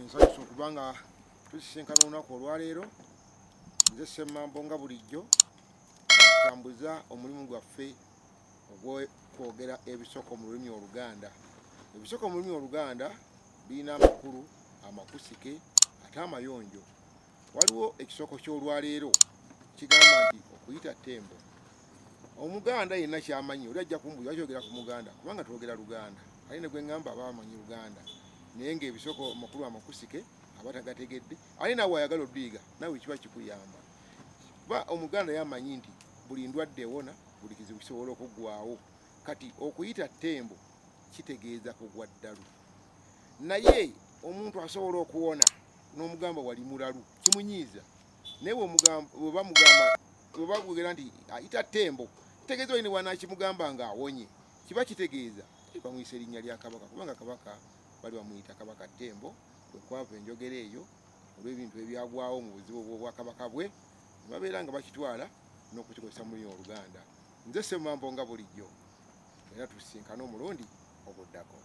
Nsanyusa okuba nga tusisinkana olunaku olwaleero. Nze Ssemambo nga bulijjo tutambuza omulimu gwaffe ogw'okwogera ebisoko mu lulimi Oluganda. Ebisoko mu lulimi Oluganda birina amakulu amakusike ate amayonjo. Waliwo ekisoko ky'olwaleero kigamba nti okuyita ttembo. Omuganda yenna kyamanyi oli ajja kumbuuza lwaki oyogera ku Muganda, kubanga twogera Luganda. Ali ne gwe ŋŋamba aba amanyi Luganda naye ng'ebisoko amakulu amakusike aba tagategedde, ate naawe ayagala oduyiga naawe kiba kikuyamba kuba Omuganda yamanyi nti buli ndwadde ewona, buli kizibu kisobola okuggwawo. Kati okuyita ttembo kitegeeza kugwa ddalu, naye omuntu asobola okuwona n'omugamba wali mulalu kimunyiiza, naye bwebamugamba bwebagogera nti ayita ttembo kitegeeza oli ne bwanakimugamba ng'awonye kiba kitegeeza bamuyisa erinnya lya Kabaka, kubanga Kabaka bali bamuyita Kabaka Ttembo, kwe kwava enjogera eyo olw'ebintu ebyagwawo mu buzibu bw'obwakabaka bwe ne babeera nga bakitwala n'okukikozesa mu lulimi Oluganda. Nze Ssemambo nga bulijjo, era tusisinkane omulundi oguddako.